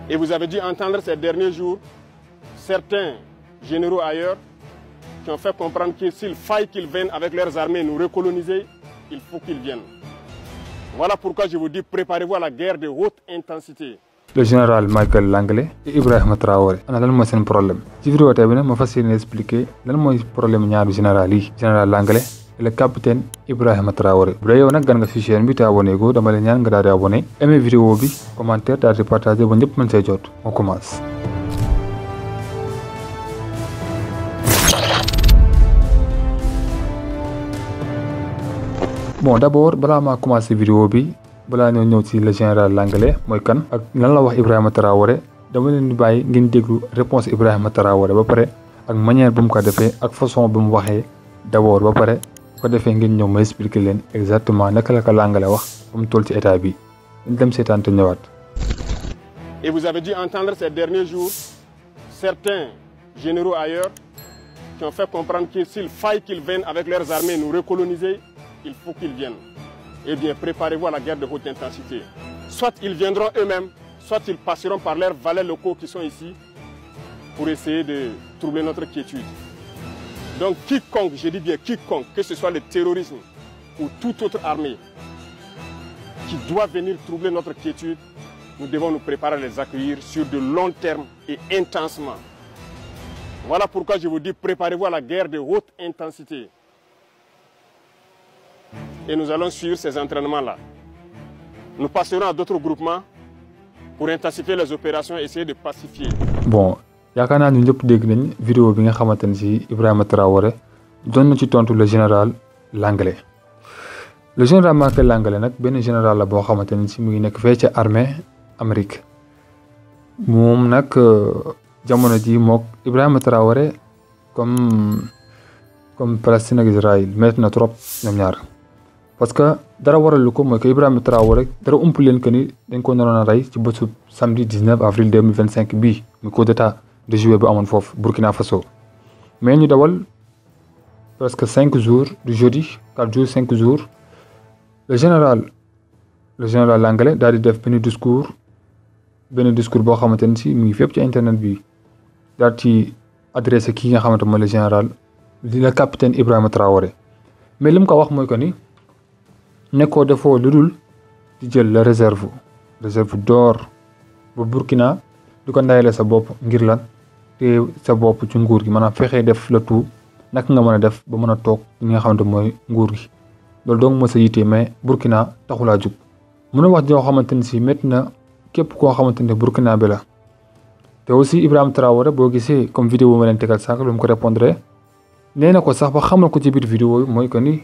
Et vous avez dû entendre ces derniers jours certains généraux ailleurs qui ont fait comprendre que s'il faille qu'ils viennent avec leurs armées nous recoloniser, il faut qu'ils viennent. Voilà pourquoi je vous dis, préparez-vous à la guerre de haute intensité. Le général Michael Langlais et Ibrahima Traoré ana lan mooy seen problème ci vidéo tey bi nag ma fas yéene expliquer lan mooy problème ñaari général yi général Langlais et le capitaine Ibrahima Traoré. Bu dee yow nag gan nga ci chaîne bi te abonné go dama leen ñaan nga daal di abonné aimé vidéo bi commentaire daal di partager ba ñëpp mën see jot. On commence. Bon d'abord balaa maa commencé vidéo bi balaa ñëw ci le général Langlais mooy kan ak lan la wax Ibrahima Traoré dama leen di bàyyi ngeen déglu réponse Ibrahima Traoré ba pare ak manière bu mu ko defee ak façon bu mu waxee d'abord ba pare bu ko defee ngeen ñëw ma expliquer leen exactement naka la ko Langlais wax ba mu toll ci état bi ñu dem seetaan te ñëwaat. Et vous avez dû entendre ces derniers jours certains généraux ailleurs qui ont fait comprendre que s'il faille qu'ils viennent avec leurs armées nous recoloniser, il faut qu'ils viennent. Eh bien, préparez-vous à la guerre de haute intensité. Soit ils viendront eux-mêmes, soit ils passeront par leurs valets locaux qui sont ici pour essayer de troubler notre quiétude. Donc quiconque, je dis bien quiconque, que ce soit le terrorisme ou toute autre armée qui doit venir troubler notre quiétude, nous devons nous préparer à les accueillir sur de long terme et intensement. Voilà pourquoi je vous dis, préparez-vous à la guerre de haute intensité. Et nous allons suivre ces entraînements-là. Nous passerons à d'autres groupements pour intensifier les opérations et essayer de pacifier. Bon, yaakaar naa ñu ñëpp dégg nañ vidéo bi nga xamante ne ci Ibrahima Traoré doon na ci tontu le général Langlais. Le général Michael Langlais nag benn général la boo xamante ne ci mu ngi nekk fee ca armée Amérique moom nag jamono ji mook Ibrahima Traoré comme Palestine ak Israël métti na trop ñoom ñaar. Parce que dara waralu ko mooy que Ibrahima Traoré dara ump leen que ni dañ ko naroon a rey ci bésu samedi 19 avril 2025 bii mu coup d'état de juillet bu amoon foofu Burkina Faso. Mais ñu dawal presque 5 jours du jeudi 4 jours 5 jours le général Langlais daal di def benn discours boo xamante ne si mu ngi fépp ci internet bi daal ci adressé kii nga xamante mooy le général le capitaine Ibrahima Traoré. Mais li mu ko wax mooy que ni. nekkoo defoo lu dul di jël la réserve d'or ba Burkina di ko ndayale sa bopp ngir lan te sa bopp ci nguur gi maanaam fexee def la tout naka nga mën a def ba mën a toog li nga xamante mooy nguur gi loolu donc moo sa yitee mais Burkina taxulaa jug mun a wax joo xamante ni si métti na képp koo xamante ne Burkina bi la te aussi Ibrahima Traoré boo gisee comme vidéo ma leen tegal sànq lu mu ko répondre nee na ko sax ba xamal ko ci biir vidéo yi mooy que ni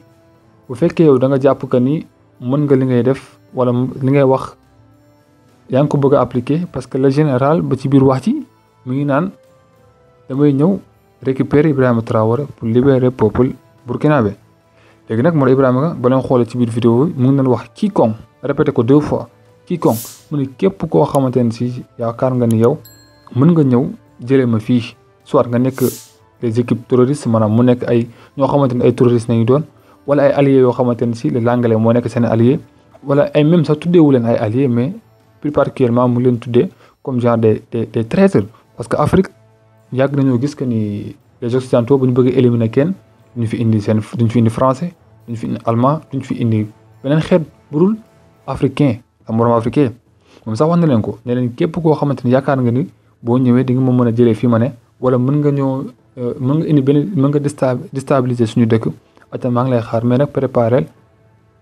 bu fekkee yow da nga jàpp que ni mën nga li ngay def wala li ngay wax yaa ngi ko bëgg a appliquer parce que le général ba ci biir wax ci mu ngi naan damay ñëw récupérer Ibrahima Traoré pour libérer peuple burkinabé léegi nag moo Ibrahima ba leen xoolee ci biir vidéo mu ngi leen wax quiconque répété ko 2 fois quiconque mu ne képp koo xamante ne si yaakaar nga ni yow mën nga ñëw jëlee ma fii soit nga nekk les équipes terroristes maanaam mu nekk ay ñoo xamante ne ay terroristes nañu doon. wala ay alliés yoo xamante ne si le Langlais moo nekk seen allié wala ay même sax tuddeewu leen ay alliés mais plus particulièrement mu leen tuddee comme genre des traîtres parce que Afrique yàgg nañoo gis que ni les occidentaux bu ñu bëgg éliminer kenn duñ fi indi français duñ fi indi allemand duñ fi indi beneen xeet budul africain ak morom africain moom sax wax na leen ko ne leen képp koo xamante ni yaakaar nga ni boo ñëwee di nga ma mën a jëlee fii ma ne wala mën nga indi beneen mën nga déstabiliser suñu dëkk. ata maa ngi lay xaar mais nag préparer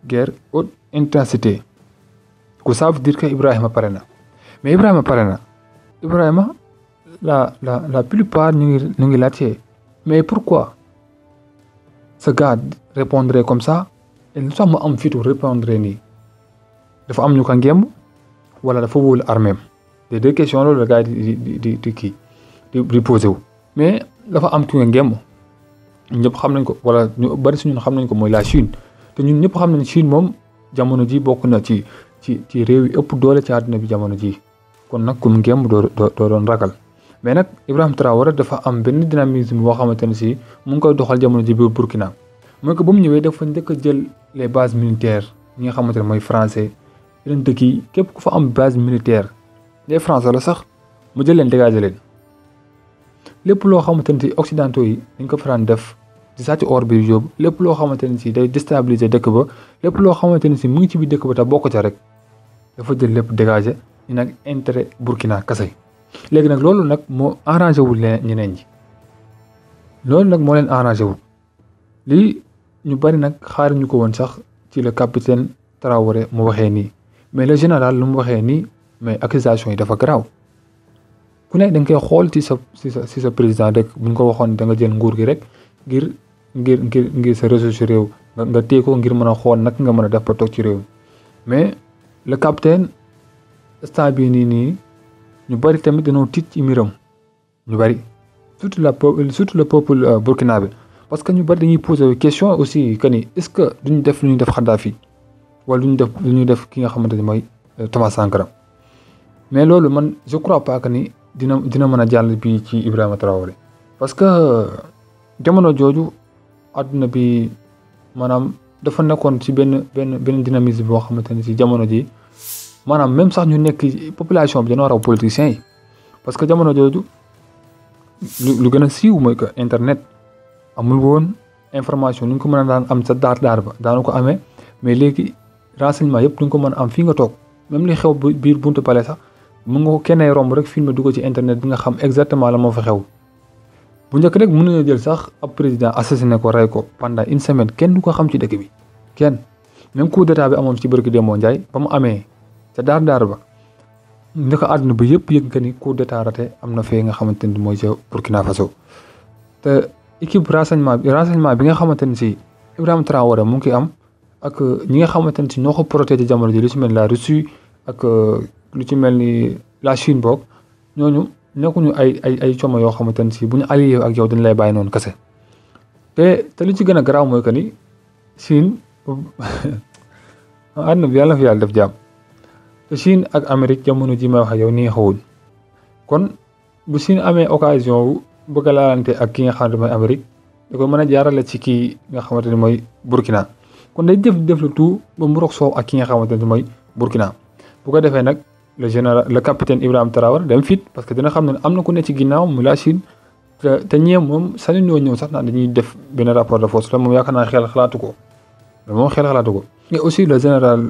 guerre haute intensité ku ça veut dire que Ibrahima pare na mais Ibrahima la plupart ñu ngi laajte mais pourquoi ce gars répondrait comme ça et lu tax mu am fitu répondre nii dafa am ñu ko ngemb wala dafa wóolu arméem les 2 questions loolu la gars di posé wu mais dafa am ku ngemb ñëpp xam nañ ko wala ñu bari si ñun xam nañ ko mooy la Chine te ñun ñëpp xam nañ Chine moom jamono ji bokk na ci réew yi ëpp doole ci àdduna bi jamono ji kon nag kum ngemb doo doon ragal mais nag Ibrahima Traoré dafa am benn dynamisme boo xamante ne si mu ngi koy doxal jamono ji biir Burkina mooy que ba mu ñëwee dafa njëkk a jël les bases militaires ñi nga xamante ne mooy français yeneen dëkk yi képp ku fa am base militaire les français la sax mu jël leen dégager leen lépp loo xamante ne si occidentaux yi dañ ko faraan def di sàcc or bi yóbbu lépp loo xamante ne si day déstabiliser dëkk ba lépp loo xamante ne si mu ngi ci biir dëkk ba te bokk ca rek dafa jël lépp dégager ñu nag intérêt Burkina kase léegi nag loolu nag moo arrangé wul ñeneen ñi loolu nag moo leen arrangé wul lii ñu bari nag xaaruñu ko woon sax ci le capitaine Traoré mu waxee nii mais le général lu mu waxee nii mais accusation yi dafa garaaw ku ne da nga koy xool ci sa président rek bu ñu ko waxoon da nga jël nguur gi rek ngir sa ressource ci réew nga téye ko ngir mën a xool nag nga mën a def ba toog ci réew mais le capitaine instant bii nii ñu bari tamit dañoo tiit ci mbiram ñu bari surtout le peuple burkinabé parce que ñu bari dañuy poser question aussi que ni est-ce que duñu def lu ñu def Kadhafi wala lu ñu def ki nga xamante ni mooy Thomas Sankara mais loolu man je crois pas que ni dina mën a jàll bi ci Ibrahima Traoré parce que jamono jooju àdduna bi maanaam dafa nekkoon ci benn dynamisme boo xamante ni ci jamono ji maanaam même sax ñu nekk population bi dañoo raw politiciens yi parce que jamono jooju lu gën a siiw mooy que internet amul woon information ni nga ko mën a daan am sa daar ba daanu ko amee mais léegi renseignement yëpp du nga ko mën a am fii nga toog même li xew biir buntu palais sax mën nga ko kenn romb rek filmer du ko ci internet bi nga xam exactement la moo fa xew bu njëkk rek mën nañu jël sax ab président assassiné ko rey ko pendant une semaine kenn du ko xam ci dëkk bi kenn même coup d'état bi amoon ci bërki Demba Ndiaye ba mu amee ca daar ba ndaka àdduna bi yëpp yëg nga ni coup d'état raté am na fee nga xamante ni mooy ca Burkina Faso te équipe renseignement bi nga xamante ni si Ibrahima Traoré mu ngi am ak ñi nga xamante ni si ñoo ko protégé jamono ji lu ci mel ni la Russie ak lu ci mel ni la Chine boog ñooñu nekkuñu ay coomo yoo xamante ni si bu ñu allié ak yow dañ lay bàyyi noonu kese te lu ci gën a garaaw mooy que ni Chine àdduna bi yàlla na fi yàlla def jàmm te Chine ak Amérique jamono ji may wax ak yow nii xawuñ kon bu Chine amee occasion wu bëgg a laalante ak ki nga xamante mooy Amérique da koy mën a jaarale ci kii nga xamante ni mooy Burkina kon day def le tout ba mu rox soow ak ki nga xamante ni mooy Burkina bu ko defee nag le capitaine Ibrahima Traoré dem fit parce que dina xam ne am na ku ne ci ginnaaw mu la Chine te ñeem moom sañu ñoo ñëw sax naan dañuy def benn rapport de force la moom yaakaar naa xel xalaatu ko mais aussi le général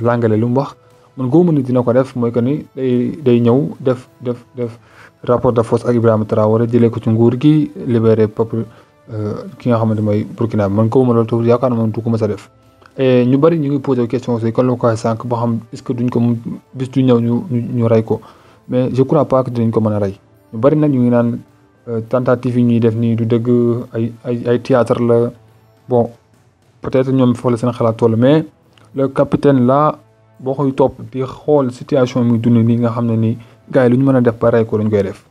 Langlais lu mu wax man góobu ni dina ko def mooy que ni day ñëw def rapport de force ak Ibrahima Traoré jëlee ko ci nguur gi libéré peuple ki nga xamante mooy Burkina man góobu loolu te yaakaar naa moom du ko mës a def. et ñu bari ñu ngi posé question aussi kon la ko waxee sànq boo xam est-ce que duñ ko bis du ñëw ñu rey ko mais je crois pas que dinañ ko mën a rey ñu bari nag ñu ngi naan tentative yi ñuy def nii du dëgg ay théâtre la bon peut-être ñoom foofu la seen xalaat toll mais le capitaine là boo koy topp di xool situation muy dund nii nga xam ne nii gars yi lu ñu mën a def ba rey ko lañ koy def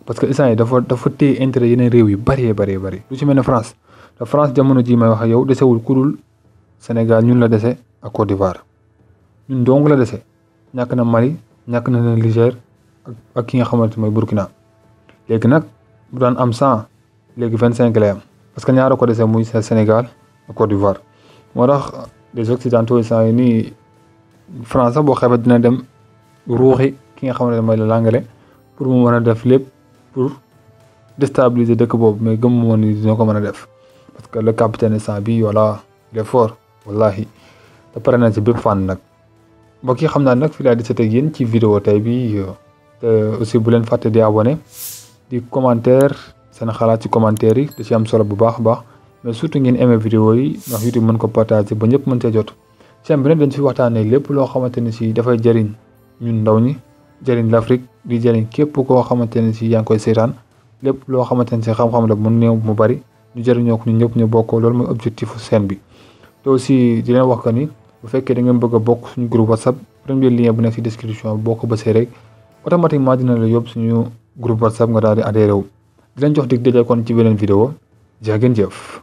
parce que instant yi dafa téye intérêt yeneen réew yu bari lu ci mel ne France te France jamono ji may wax ak yow desewul kudul Sénégal ñun la dese ak Côte d'Ivoire ñun dong la dese ñàkk na Mali ñàkk na Niger ak ki nga xamante mooy Burkina léegi nag bu daan am 100 léegi 25 lay am parce que ñaara ko dese muy Sénégal ak Côte d'Ivoire moo tax les occidentaux yi nii France sax boo xamee dina dem ruuxi ki nga xamante mooy la Langlais pour mu mën a def lépp pour déstabiliser dëkk boobu mais gëm moon ni dina ko mën a def parce que le capitaine sang bi voilà il est fort wallahi te pare na ci bépp fànn nag mbokk yi xam naa nag fii laa di seet ak yéen ci vidéo tey bi te aussi bu leen fàtte di abonné di commentaire seen xalaat ci commentaire yi da ci am solo bu baax a baax mais surtout ngeen aimé vidéo yi ndax YouTube mën ko partager ba ñëpp mën cee jot chaîne bi nag dañ fi waxtaanee lépp loo xamante ne si dafay jëriñ ñun ndaw ñi jëriñ l'Afrique di jëriñ képp koo xamante ne si yaa ngi koy seetaan lépp loo xamante ne si xam-xam la mu néew mu bari ñu jëriñoo ko ñun ñëpp ñu bokkoo loolu mooy objectifu chaîne bi te aussi di leen wax que ni bu fekkee da ngeen bëgg a bokk suñu groupe WhatsApp premier lien bu nekk ci description boo ko bësee rek automatiquement dina la yóbbu suñu groupe WhatsApp nga daal di adhéré wu di leen jox dig daje kon ci beneen vidéo jaa ngeen jëf